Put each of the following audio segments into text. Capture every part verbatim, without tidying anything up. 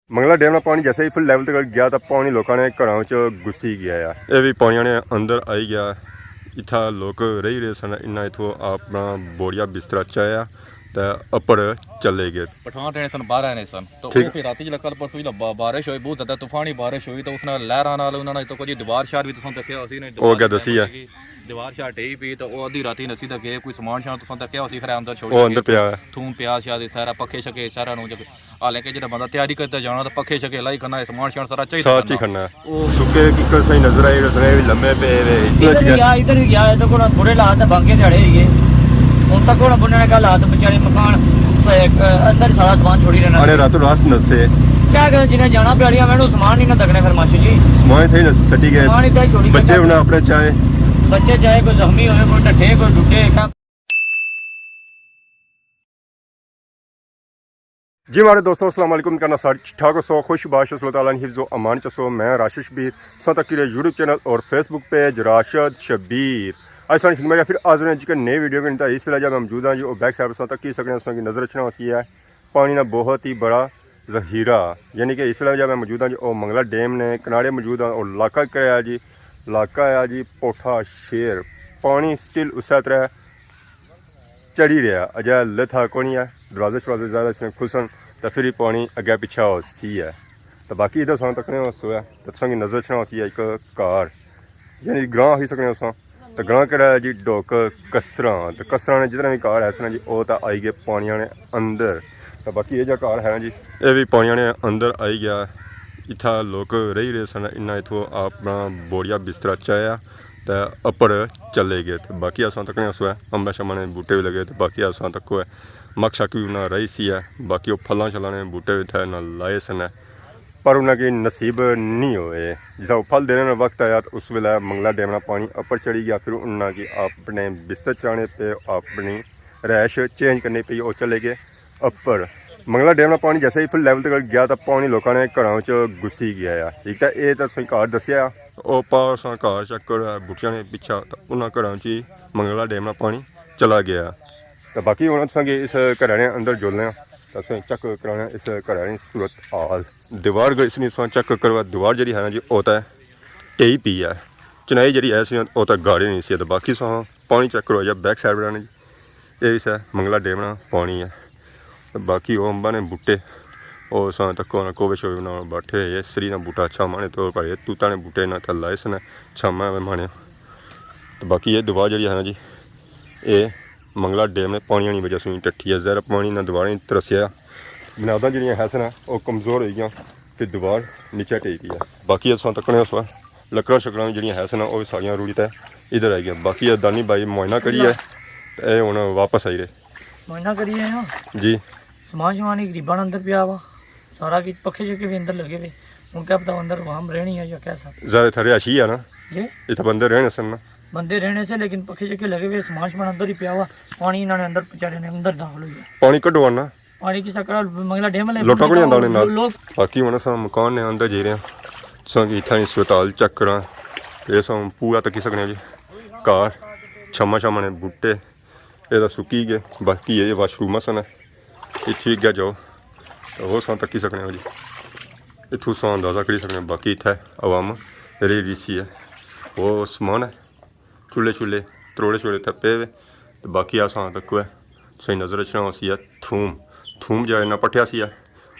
منگلا ڈیم نا پانی جیسے ہی فل لیول تک گیا، تاں پانی لوکاں نے گھراں وچ گھسی گیا ہے۔ اے وی پانیاں نے اندر آئی گیا۔ اتھا لوک رہی رہے سن، انہاں اتھوں اپنا بوڑیا بسترا چایا تے اپر چلے گئے۔ پٹھان رہنے سن، باہر رہنے سن۔ تو ٹھیک۔ وہ پھر راتی جلے کل پرسوں جلے با-، بارش ہوئی، بہت زیادہ طوفانی بارش ہوئی، تو اس نال لہراں نال انہاں نے تو کچھ دیوار شار بھی تساں تکیا ہوسی نے، او اگے دسی ہے۔ دیوار شار ٹہی پی، تو او ادھی راتی نسی تکے، کوئی سامان شامان تساں تکیا ہوسی، خیر اندر چھوڑی او اندر پیا ہے۔ تھوم پیاز شاز سارا، پکھے شکے سارا نو جب حالانکہ جڑا بندہ تیاری کرتا جانا، تو پکھے شکے لائی کرنا، سامان شان سارا چاہیے ساتھ ہی کرنا۔ کھڑنا۔ او سکے ککڑ سہی نظر آئے، اس نے بھی لمے پے وے۔ ادھر بھی گیا، ادھر بھی گیا، ادھر کوئی برے حالات ہے، بانکے جھڑے ہوئی گئے۔ ہن تک کوئی بننے نے کل حالات بچارے مکان، ایک اندر سارا سامان چھوڑی رہنا۔ اڑے راتوں رات نسے۔ کیا کرے، جنہیں جانا پیاڑیاں میں سامان نہیں نہ دگنے پھر ماشی جی۔ سامان اتھے ہی نس-، سٹی گئے۔ سامان اتھے ہی چھوڑی بچے گئے۔ انہاں اپنے چاہے۔ بچے چاہے کوئی زخمی ہوئے، کوئی ڈٹھے، کیا جی ماڑے دوستو، السلام علیکم، کرنا سارے ٹھیک ٹھاک ہو سو، خوش باش ہو سو، اللہ تعالیٰ نے حفظ و امان چ سو۔ میں راشد شبیر، سو تک کے یوٹیوب چینل اور فیس بک پیج راشد شبیر۔ اج ساری خدمت پھر حاضر ہیں جی کہ نئے ویڈیو کے اندر۔ اس ویلے جب میں موجود ہاں جی، او بیک سائیڈ سو تک کی سکنے سو کی نظر اچھنا ہوسی ہے پانی نا بہت ہی بڑا ذخیرہ، یعنی کہ اس ویلے جب میں موجود ہاں جی، او منگلا ڈیم نے کنارے موجود ہاں، اور علاقہ کیا ہے جی، علاقہ ہے جی پوٹھا شیر۔ پانی سٹل اسے طرح چڑھی رہیا، اجے لتھا کونی ہے، دروازے شروازے زیادہ اس نے کھلسن تاں پھر ہی پانی اگے پچھا ہوسی ہے۔ تاں باقی ادھر ساں تکنے ہوسو ہے، تاں تساں کی نظر اچھنا ہوسی ہے ایک گھر، یعنی گراں آخی سکنے ہوساں۔ تاں گراں کیڑا ہے جی؟ ڈوک کسراں۔ تاں کسراں نے جتنے بھی گھر ہے سن جی، او تاں آئی گئے پانیاں نے اندر۔ تاں باقی یہ جا گھر ہے نا جی، اے بھی پانیاں نے اندر آئی گیا۔ اتھا لوک رہی رہے سن، انہاں اتھوں اپنا بوڑیا بسترا چایا تے اپر چلے گئے۔ تے باقی اساں تکنے اس وے امباں شمباں نے بوٹے بھی لگے، تے باقی اساں تکو ہے مک شک بھی انہاں رائی سی ہے۔ باقی او پھلاں شلاں نے بوٹے بھی تھے انہاں لائے سن، پر انہاں کی نصیب نہیں ہوئے۔ جسا او پھل دینے نا وقت آیا، تے اس ویلے منگلا ڈیم نا پانی اپر چڑھی گیا، پھر انہاں کی اپنے بستر چانے پے، اپنی رہائش چینج کرنی پئی، او چلے گئے۔ اپر منگلا ڈیم نا پانی جیسے ہی فل لیول تک گیا، تاں پانی لوکاں نے گھراں وچ گھسی گیا ہے۔ ایک تاں اے تاں تساں گھر دسیا، او پار اساں گھر چیک کرو، بوٹیاں نے پچھا، تاں انہاں گھراں وچ ہی منگلا ڈیم نا پانی چلا گیا۔ تاں باقی ہن تساں کی اس گھراں نے اندر جلنے آں، تاں تساں چیک کرانے آں اس گھراں نی صورت حال۔ دیوار گئی اس نی تساں چیک کرو، دیوار جیڑی ہے نا جی، او تاں ٹہی پئی ہے۔ چنائی جیڑی ہے سی، او تاں گاڑی نہیں سی۔ تاں باقی تساں پانی چیک کرو یا بیک سائیڈ بنانے جی۔ اے وی سا منگلا ڈیم نا پانی ہے۔ تے باقی او امباں نے بوٹے، او اساں تکو نا کووے شووے بنا بیٹھے ہوئے، سری نا بوٹا چھاواں نے طور پر، اے توتاں نے بوٹے نہ تھے لائے سن، چھاواں میں مانے۔ تے باقی اے دیوار جیڑی ہے نا جی، اے منگلا ڈیم نے پانی آنی وجہ سے ٹٹی ہے، زہر پانی نہ دیواریں ترسیا، بنیاداں جیڑیاں ہے سن او کمزور ہوئی گیاں۔ تے دیوار نیچے ٹہی گئی ہے۔ باقی اساں تکنے اس وقت لکڑاں شکڑاں وی جیڑیاں ہے سن، او وی ساریاں رڑی تے ادھر آئی گیاں۔ باقی اے دانی بھائی معائنہ کری ہے، تے اے ہن واپس آئی رہے۔ معائنہ کری آئے ہاں۔ جی۔ سامان شمان ہی غریباں نے اندر پیا وا۔ سارا کچھ پکھے شکھے بھی اندر لگے ہوئے۔ ہن کیا پتہ اندر عوام رہنی ہے یا کیسا۔ زیادہ تھا رہائشی ہے نا۔ جی۔ اتھا بندے رہنے سن نا۔ بندے رہنے سے، لیکن پکھے شکھے لگے ہوئے، سامان شمان اندر ہی پیا وا۔ پانی انہاں نے اندر بچارے نے اندر داخل ہوئی گیا۔ پانی کڈوانا۔ پانی کسا کڑا منگلا ڈیم والے لوٹا کو نہیں آندا انہیں نال۔ لوگ باقی ہن اساں مکان نے اندر جائی رہے ہیں۔ تساں کی اتھاں نی صورتحال چیک کراں۔ اے اساں پورا تکی سکنے جی۔ گھر، چھماں چھماں نے بوٹے، اے تاں سکی گئے۔ باقی اے واش روم سن۔ اتھی اگے جاؤ۔ او اساں تکی سکنے جی۔ اتھوں اساں اندازہ کری سکنے۔ باقی اتھے عوام رہی رہی سی ہے۔ او سامان ہے۔ چولہے شولہے، تروڑے شوڑے تپے ہوئے۔ تے باقی اساں تکو ہے، تساں نظر اچھنا ہوسی ہے تھوم۔ تھوم جیڑا انہاں پٹھیا سی ہے،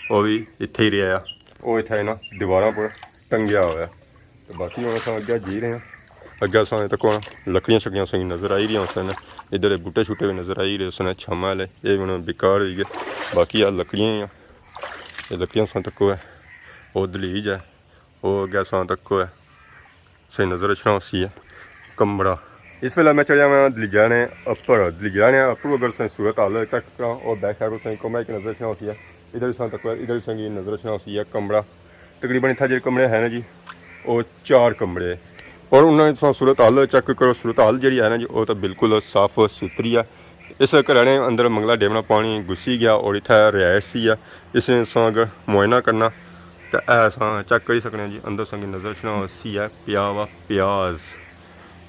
او وی اتھے ہی رہیا ہے۔ او اتھے انہاں دیواراں پر ٹنگیا ہویا ہے۔ تے باقی ہن اساں اگے جی رہے ہیں۔ اگے اساں تکو لکڑیاں شکڑیاں تساں نظر آئی رہیاں ہوسن۔ ادھر بوٹے شوٹے وی نظر آئی رہے ہوسن، چھاواں والے۔ اے ہن بیکار ہوئی گئے۔ باقی آ لکڑیاں ہی آ۔ اے لکڑیاں تساں تکو ہے۔ او دلیج ہے۔ او اگے اساں تکو ہے۔ تساں نظر اچھنا ہوسی ہے کمرہ۔ اس ویلے میں چڑھیا ہوا دلیجہ نے اپر۔ دلیجہ نے اپر اگر تساں صورتحال چیک کراں، او بیک سائیڈ پر تساں کمرہ ایک نظر اچھنا ہوسی ہے۔ ادھر تساں تکو، ادھر تساں کی نظر اچھنا ہوسی ہے کمرہ۔ تقریباً اتھا جیڑے کمرے ہیں نا جی، او چار کمرے۔ اور انہاں نے تساں صورتحال چیک کرو، صورتحال جیڑی ہے نا جی، او تاں بالکل صاف ستھری ہے۔ اس گھرانے اندر منگلا ڈیم نا پانی گھسی گیا اور اتھے رہائش سی ہے۔ اس نے تساں اگر معائنہ کرنا تے اے اساں چیک کری سکنے ہیں جی، اندر تساں کی نظر اچھنا ہوسی ہے پیا وا پیاز۔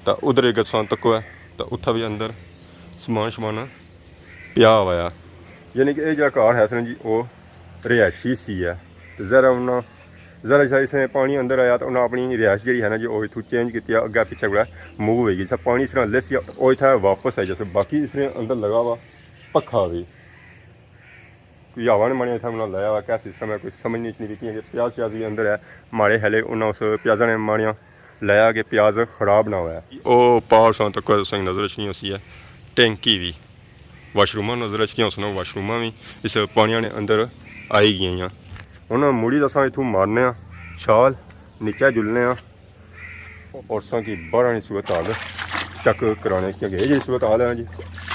تے ادھر اگر تساں تکو ہے تے اتھا وی اندر سامان شمان پیا ہوا ہے۔ یعنی کہ اے جیڑا گھر ہے سن جی، او رہائشی سی ہے۔ ذرا انہاں، ذرا جیسا اس نے پانی اندر آیا تو انہاں اپنی رہائش جڑی ہے نا جی، وہ اتھوں چینج کیتی، اگے پیچھے کولا موو ہوئی گئی۔ جیسا پانی اس طرح لیسی، وہ اتھا واپس آئی جاسے، باقی اس نے اندر لگا ہوا پکھا بھی۔ کوئی ہوا نے مانیا اتھا انہاں لایا ہوا، کیا سسٹم ہے، کوئی سمجھ نہیں، نہیں لگی کہ پیاز شیاز بھی اندر ہے، ماڑے ہلے انہاں اس پیازاں نے مانیا لایا کہ پیاز خراب نہ ہویا۔ او پار ساں تک تساں نظر اچھنی ہوسی ہے ٹینکی بھی، واش روماں نظر اچھنی ہوسن، واش روماں بھی اس پانیاں نے اندر آئی گئیاں۔ ہن مڑی تساں اتھوں مارنے آں چھال، نیچے جلنے آں اور تساں کی باہر آنی صورت حال چیک کرانے، کیونکہ یہ جڑی صورت حال ہے نا جی،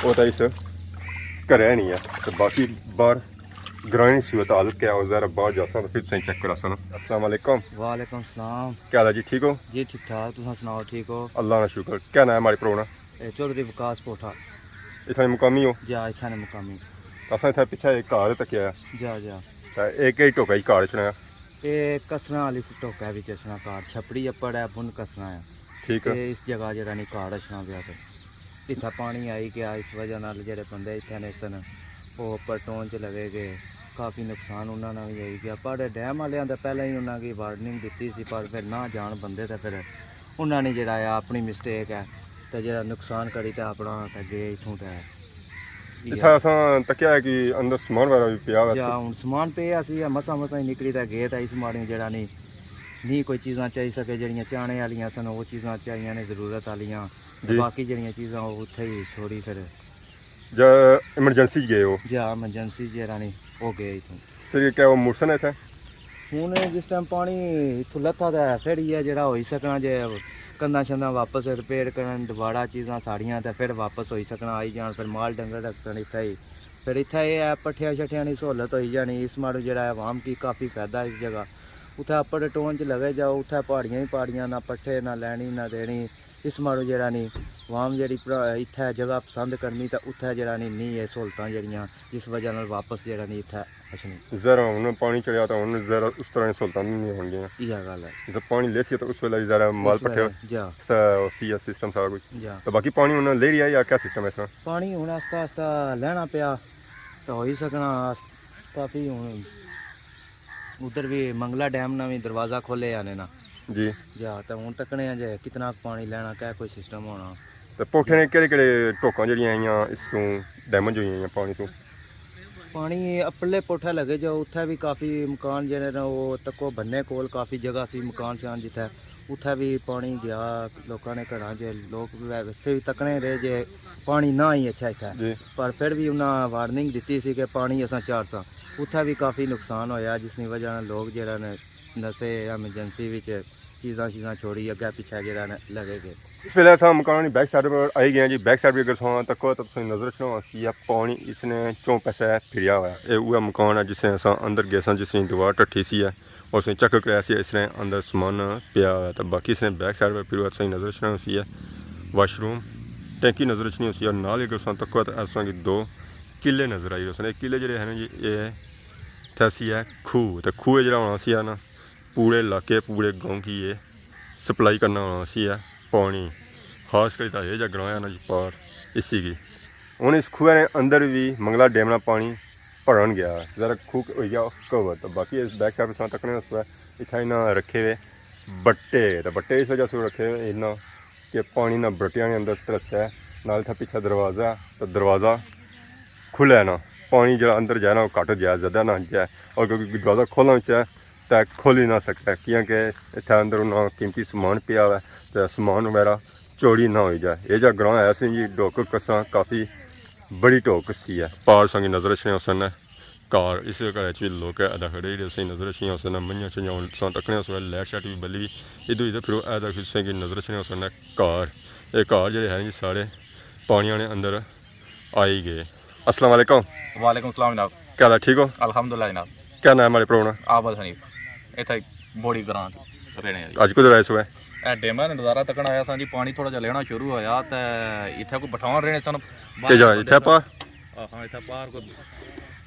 وہ تو اس گھرے نہیں ہے، تو باقی باہر گرائیں صورت حال کیا ہو، ذرا باہر جاساں تو پھر تساں چیک کراساں۔ السلام علیکم۔ وعلیکم السلام۔ کیا حال ہے جی، ٹھیک ہو؟ جی ٹھیک ٹھاک، تساں سناؤ، ٹھیک ہو؟ اللہ نا شکر۔ کیا نام ہے ہمارے پرونا؟ اے چوہدری وکاس پوٹھا۔ اتھاں نے مقامی ہو؟ جا، اتھاں نے مقامی۔ اساں اتھاں پچھے ایک گھر تکیا ہے۔ جا، جا۔ تے اے کئی ٹوکا ہی گھر اچھنا ہے؟ اے کسراں والی ٹوکا ہے وچ اچھنا گھر، چھپڑی اپر ہے، بن کسراں ہے۔ ٹھیک ہے۔ تے اس جگہ جڑا نہیں گھر اچھنا پیا تے اتھا پانی آئی گیا، اس وجہ نال جڑے بندے اتھے نے سن، او اپر ٹون چ لگے گئے، کافی نقصان انہاں نا بھی ہوئی گیا۔ پر ڈیم والیاں تے پہلے ہی انہاں کی وارننگ دتی سی، پر پھر نہ جان بندے تے پھر انہاں نے جڑا ہے اپنی مسٹیک ہے، تے جڑا نقصان کری تے اپنا تے گئے اتھوں تے۔ اتھا اساں تکیا ہے کہ اندر سامان وغیرہ بھی پیا ہوا جا سی۔ ہن سامان پیا سی، مساں مساں ہی نکلی تے گئے تے اس ماڑی جڑا نہیں، نہیں کوئی چیزاں چاہی سکے جڑیاں چاہنے والیاں سن، وہ چیزاں چاہیاں نے ضرورت والیاں۔ تے جی۔ باقی جڑیاں چیزاں وہ اتھے ہی چھوڑی پھر۔ جا ایمرجنسی چ گئے ہو؟ جا ایمرجنسی جڑا نہیں، وہ گئے اتھوں۔ پھر کیا وہ مڑسن اتھے؟ ہن جس ٹائم پانی اتھوں لتھا تے پھر یہ جڑا ہوئی سکنا جے کندھاں شندھاں واپس ریپیئر کرن، دوبارہ چیزاں ساڑیاں تے پھر واپس ہوئی سکنا، آئی جان، پھر مال ڈنگر رکھسن اتھے ہی۔ پھر اتھے یہ ہے پٹھیاں شٹھیاں نی سہولت ہوئی جانی، اس ماڑو جڑا ہے عوام کی کافی فائدہ اس جگہ۔ اتھے اپر ٹون چ لگے جاؤ، اتھے پہاڑیاں ہی پہاڑیاں، نہ پٹھے، نہ لینی، نہ دینی۔ اس ماڑو جڑا نی عوام جڑی پرا-، اتھے جگہ پسند کرنی تے اتھے جڑا نی، نی اے سہولتاں جڑیاں جس وجہ نال واپس جڑا نی اتھے اچھنی۔ ذرا ہن پانی چڑھیا تاں ہن ذرا اس طرح نی سہولتاں نہیں ہونگیاں۔ ایہا گل ہے۔ جب پانی لیسی تاں اس ویلے ذرا مال اس پٹھے ویلے، جا۔ سا-، سی سسٹم سارا کچھ۔ جا۔ تو باقی پانی ہن لے رہیا یا کیا سسٹم ہے اس طرح؟ پانی ہن آستہ آستہ لینا پیا، تاں ہوئی سکنا آس-، کافی ہن ادھر بھی منگلا ڈیم نا بھی دروازہ کھولے آنے نا۔ جی۔ جا، تے ہن تکنے آں جے کتنا پانی لینا، کیا کوئی سسٹم ہونا۔ تے پوٹھے نے کہڑے کہڑے ٹوکاں جڑیاں آئیاں اس سوں ڈیمیج ہوئی آئیاں پانی سوں؟ پانی اپرلے پوٹھے لگے جو اتھے بھی کافی مکان جڑے نے، وہ تکو بننے کول کافی جگہ سی مکان شان جتھے، اتھے بھی پانی گیا لوکاں نے گھراں چ، لوک ویسے بھی تکنے رہے جے پانی نہ ہی اچھا اتھے۔ جی۔ پر پھر بھی انہاں وارننگ دتی سی کہ پانی اساں چاڑساں۔ اتھا بھی کافی نقصان ہویا، جس نی وجہ نال لوگ جیڑا نے نسے ایمرجنسی وچ چیزاں شیزاں چھوڑی اگے پچھے جیڑا نے لگے گئے۔ اس ویلے اساں مکان نی بیک سائیڈ پر آئی گئے ہیں جی۔ بیک سائیڈ بھی اگر تساں تکو تاں تساں نظر اچھنا ہوسی پانی اس نے چوں پاسے پھریا ہوا ہے۔ اے اوہا مکان ہے جس نے اساں اندر گئے ساں، جس نی دیوار ٹٹھی سی ہے، اس نے چیک کرایا سی، اس نے اندر سامان پیا ہوا ہے۔ تاں باقی اس نے بیک سائیڈ پر پھریا تساں نظر اچھنا ہوسی ہے واش روم، ٹینکی نظر اچھنی ہوسی ہے، اور نال ہی اگر تساں تکو تاں اس طرح کی دو قلعے نظر آئی رہے سن۔ اے قلعے جڑے ہیں نا جی، اے تھا سی ہے کھوہ، تے کھوہ جڑا ہونا سی ہے نا، پورے علاقے، پورے گاؤں کی اے سپلائی کرنا ہونا سی ہے پانی، خاص کری تاں اے جا گراں ہے نا جی پار اسی کی۔ ہن اس کھوہ نے اندر بھی منگلا ڈیم نا پانی بھرن گیا، ذرا کھوہ ہوئی گیا کور۔ تاں باقی اس بیک سائیڈ تساں تکنے اس پہ اتھا انہاں رکھے ہوئے بٹے، تاں بٹے اس وجہ سے رکھے ہوئے انہاں کہ پانی نہ بٹیاں نے اندر ترسے، نال اتھا پیچھے دروازہ ہے، تاں دروازہ کھلے نا، پانی جڑا اندر جائے نا، وہ گھٹ جائے، زیادہ نہ جائے۔ اور کیونکہ دروازہ کھولنا چاہے، تے کھولی نہ سکے، کیونکہ اتھے اندر انہاں قیمتی سامان پیا ہوئے، تے سامان وغیرہ چوری نہ ہوئی جائے۔ اے جا گراں ہے سی جی، ڈوک کساں کافی بڑی ڈوک کسی ہے۔ پار سنگی نظر اچھنے ہوسن۔ گھر، اس گھر اچ وی لوک ادا کھڑے ہی رہے، تساں نظر اچھنیاں ہوسن، منجھاں شنجھاں ہن تساں تکنے ہوسو، لائٹ شائٹ وی بلی وی، ادھر ادھر پھرو ادا تساں کی نظر اچھنے ہوسن۔ گھر، اے گھر جڑے ہیں جی سارے پانیاں نے اندر آئی گئے۔ السلام علیکم۔ وعلیکم السلام جناب۔ کیا حال ہے، ٹھیک ہو؟ الحمدللہ جناب۔ کیا نام ہے ہمارے پرو نا؟ عابد حنیف۔ اتھے بوڑی گراں رہنے آئی۔ اج کدھر آئے سو ہے؟ اے ڈیمے نا نظارہ تکن آیا ساں جی، پانی تھوڑا جہا لینا شروع ہویا تے اتھے کوئی پٹھان رہنے سن۔ کہ جا اتھے پار؟ ہاں، اتھے پار کوئی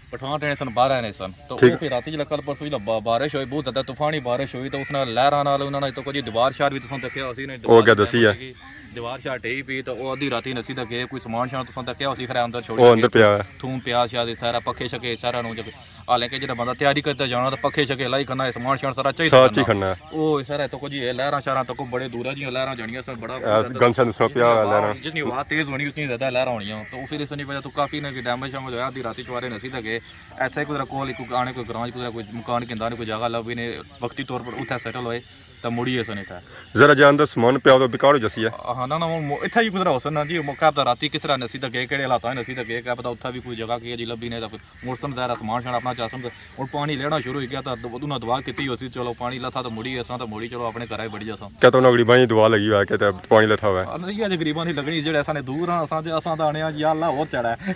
پٹھان رہنے سن، باہر آنے سن۔ تو ٹھیک۔ وہ پھر راتی جلے کل پرسوں جلے با-، بارش ہوئی، بہت زیادہ طوفانی بارش ہوئی، تو اس نال لہراں نال انہاں نے تو کچھ دیوار شار بھی تساں دیکھیا ہوسی، انہاں نے وہ دیوار کیا شار دسی ہے؟ ڈھائی پی، دیوار شار ڈھائی پی، تو وہ ادھی راتی نسی تے گئے، کوئی سامان شان تساں دیکھیا ہوسی، خیر اندر چھوڑی وہ اندر پیا ہے۔ تھوم پیاز شیاز سارا، پکھے شکھے سارا نو جب حالانکہ جیہڑا بندہ تیاری کرتا جانا تاں پکھے شکھے لائی کھڑنا ہے، سامان شان سارا چاہیے ساتھ ہی کھڑنا۔ کھڑنا ہے۔ او سارا تو کچھ یہ لہراں شہراں تو کوئی بڑے دورا جیاں لہراں جانیاں سن، بڑا ڈر۔ گن شن سنا پیا ہوا لہراں۔ جتنی ہوا تیز ہونی اتنی زیادہ لہراں ہونیاں۔ تو پھر اس نی وجہ تو کافی نہ کہ ڈیمیج شیمیج ہویا، آدھی راتی چوارے نسی تے گئے۔ ایتھے کدھر کول کوئی آنے کوئی گراں چ کدھر کوئی مکان گھندا نے کوئی جگہ لبھی نے، وقتی طور پر اتھے سیٹل ہوئے۔ تاں مڑی ایسن اتھا۔ ذرا جان دا سامان پیا تو بیکار ہو جاسی ہے۔ ہاں، نہ، نہ، ہن مو-، اتھا ہی کدھر ہوسن نا جی، کیا پتہ راتی کس طرح نسی تے گئے، کیہڑے حالاتاں نسی تے گئے، کیا پتہ اتھا وی کوئی جگہ کیہو جی لبھی نے، تاں کوئی موسم ظاہر ہے، سامان شان اپنا چاسن تے ہن پانی لینا شروع ہوئی گیا، تاں دو-، انہاں دعا کیتی ہوسی، چلو پانی لتھا تاں مڑی اساں، تاں مڑی چلو اپنے گھرا ہی بڑی جاساں۔ کیا تو انہاں غریباں نی دعا لگی ہوا کہ تے پانی لتھا ہوا ہے؟ ہاں، نہیں، اے تے غریباں نی لگنی، جیہڑے اساں نے دور ہاں، اساں تے، اساں تاں آنے آں جی، یا اللہ ہور چڑھا ہے۔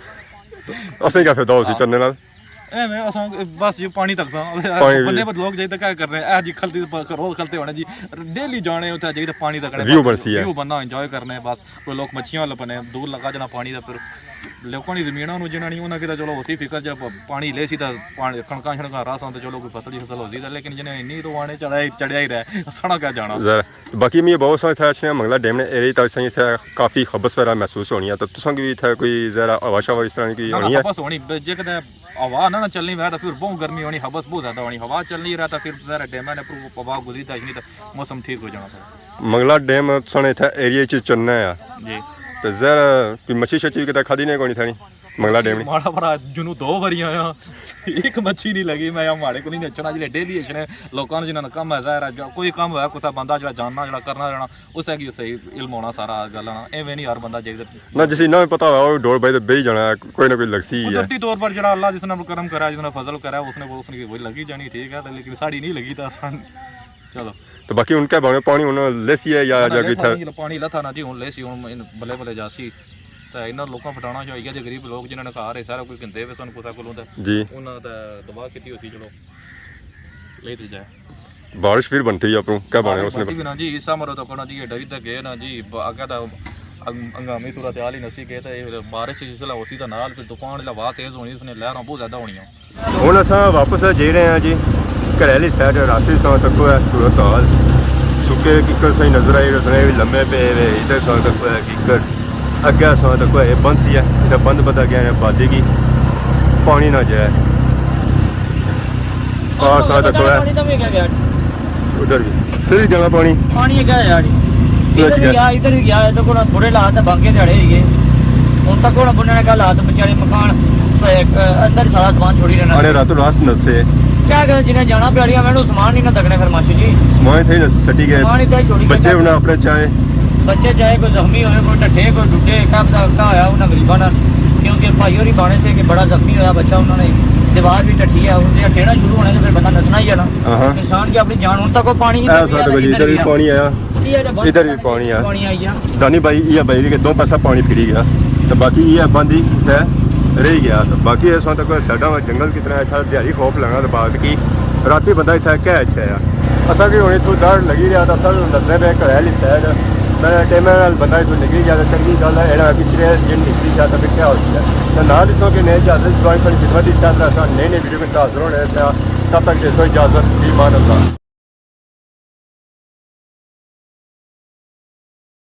اساں کیا فائدہ ہوسی ہاں۔ چڑھنے نال؟ ایویں اساں بس جی پانی تکساں۔ پانی بندے بھی۔ پر لوگ جائی تے کیا کرنے؟ اے جی کھلتے پ-، روز کھلتے ہونے جی۔ ڈیلی جانے اتھے جائی تے پانی تکنے ویو بس، بنسی ہے۔ ویو بننا، انجوائے کرنے بس۔ کوئی لوگ مچھیاں لبنے، دور لگا جانا پانی دا، پھر لوکاں نی زمیناں نو جنہاں نی، انہاں کی تاں چلو ہوسی فکر جب پانی لے سی تاں پانی، کھنکاں شنکاں راساں تاں چلو کوئی فصل ہی فصل ہوسی تاں، لیکن جنہاں نی تو آنے چڑھیا ہی، چڑھیا ہی رہے، سڑا کیا جانا؟ ذرا باقی میں بہت سارے اتھے اچھنے منگلا ڈیم نے ایریا تک سائیں اتھے کافی حبس وغیرہ محسوس ہونی ہے، تو تساں کی بھی اتھے کوئی ذرا ہوا شوا اس طرح کی نہ، نہ، ہونی ہے؟ حبس ہونی، بے-، جے کدے ہوا نہ، نہ چلنی وے تاں پھر بہت گرمی ہونی، حبس بہت زیادہ ہونی۔ ہوا چلنی رہے تاں پھر ذرا ڈیماں نے اپروں ہوا گزری تے اشنی تاں موسم ٹھیک ہو جانا تھا۔ منگلا ڈیم سنے اتھے ایریا چ چننا ہے۔ جی۔ تے ذرا کوئی مچھی شچھی کدے کھادی نہیں کونی تھانی منگلا ڈیم نی؟ ماڑا بھرا جنوں دو واری آیا، ایک مچھی نہیں لگی۔ میں آخیا ماڑے کو نہیں اچھنا، جلے ڈیلی اچھنے لوکاں نے جنہاں نا کم ہے، ظاہر ہے جو کوئی کم ہویا، کسا بندہ جڑا جاننا، جڑا کرنا رہنا، اسے کی صحیح علم ہونا سارا گل ہونا، ایویں نہیں ہر بندہ جائی تے۔ نہ، جسی نہ پتہ ہوا، وہ ڈور بائی تے بہی جانا ہے، کوئی نہ کوئی لگسی ہی ہے۔ قدرتی طور پر جڑا اللہ جس نے کرم کرا، جس نے فضل کرا، اس نے، اس نے وہی لگی جانی، ٹھیک ہے، لیکن ساڑی نہیں لگی تاں اساں، چلو۔ تو باقی ہن کیا بنے، پانی ہن لیسی ہے یا، نہ، نہ، یا کوئی لیسا تھا؟ نہیں، پانی لتھا نا جی، ہن لیسی، ہن بلے بلے جاسی۔ تے انہاں لوکاں پٹھانا چاہیے، جے غریب لوگ جنہاں نے گھر ہے، سارا کوئی گھندے وے سن کسے کولوں تے جی۔ انہاں تے دعا کیتی ہوسی، چلو۔ لے تے جائے۔ بارش پھر بنتی ہے اپروں، کیا بنے بارش اس نے؟ بنتی بھی نا جی، اس سمر تو کنا جی، یہ ڈری تے گئے نا جی، ب-، اگے تا ہنگ-، ہنگامی صورتحال ہی نسی گئے، تے بارش جس ویلے ہوسی تے نال پھر طوفان جیہڑا ہوا تیز ہونی، اس نے لہراں بہت زیادہ ہونیاں۔ ہن اساں واپس جائی رہے ہاں جی، گھر آلی سائیڈ۔ راستے تساں تکو ہے صورتحال، سکے ککڑ سائیں نظر آئی رہے، اتنے بھی لمے پے ہوئے، ادھر تساں تکو ہے ککڑ۔ اگے اساں تکو ہے بند سی ہے، اتھے بند بدا گیا ہے، آبادی کی پانی نہ جائے۔ آ ساں تکو ہے۔ پانی تو بھی کیا گیا؟ ادھر بھی۔ پھر بھی جانا پانی۔ پانی اگے آیا جی۔ ادھر بھی گیا، ادھر بھی گیا، ادھر کو برے حالات ہے، باقی جڑے ہوئی گئے۔ ہن تک ہن بننے کا حالات، بچارے مکان، تے اندر ہی سارا سامان چھوڑی رہنا۔ ارے راتوں رات نسے۔ کیا کرے، جنہیں جانا پیالیاں میں سامان نہیں نہ تکنے پھر ماشی جی۔ سامان تھے نہ سٹی گئے۔ سامان اتھے ہی چھوڑی بچے گئے۔ انہاں اپنے چاہے۔ بچے چاہے کوئی زخمی ہوئے، کوئی ٹٹھے، کوئی ڈڈے، کیا پتہ کیا ہویا انہاں غریباں نال۔ کیونکہ بھائی ہوری بانے سے کہ بڑا زخمی ہویا بچہ، انہاں نے دیوار بھی ٹٹھی ہے، ان سے ٹھینا شروع ہونے تو پھر بندہ نسنا ہی ہے نا۔ ہاں۔ انسان کی اپنی جان، ہن تک وہ پانی نہیں اے نکلیا، سارے کو جی، ادھر بھی پانی آیا۔ یہ جا بند ادھر بھی پانی آیا۔ پانی آئی گیا۔ دانی بھائی، یہ بھائی کے دو پاسا پانی پھری گیا۔ تو باقی یہ بند ہی اتھے رہ گیا۔ تو باقی اس وقت کوئی سائیڈاں وچ جنگل کتنا ہے، اتھا دیہاڑی خوف لگنا تو بعد کی راتی بندہ اتھے کہہ اچھا ہے۔ اساں کی ہن اتھوں ڈر لگی رہیا، تو اساں نسنے پے گھر آلی سائیڈ۔ میں ٹائم نال بندہ اتھوں نکلی گیا تو چنگی گل ہے، ایڑا پچھلے جن نکلی گیا تو پھر کیا ہو گیا۔ تو نال اس وقت نئے جہاز سوائیں سن خدمت دی چاہتا، اساں نئے نئے ویڈیو کے حاضر ہونے تھے۔ تب تک دیسو اجازت، فی امان اللہ۔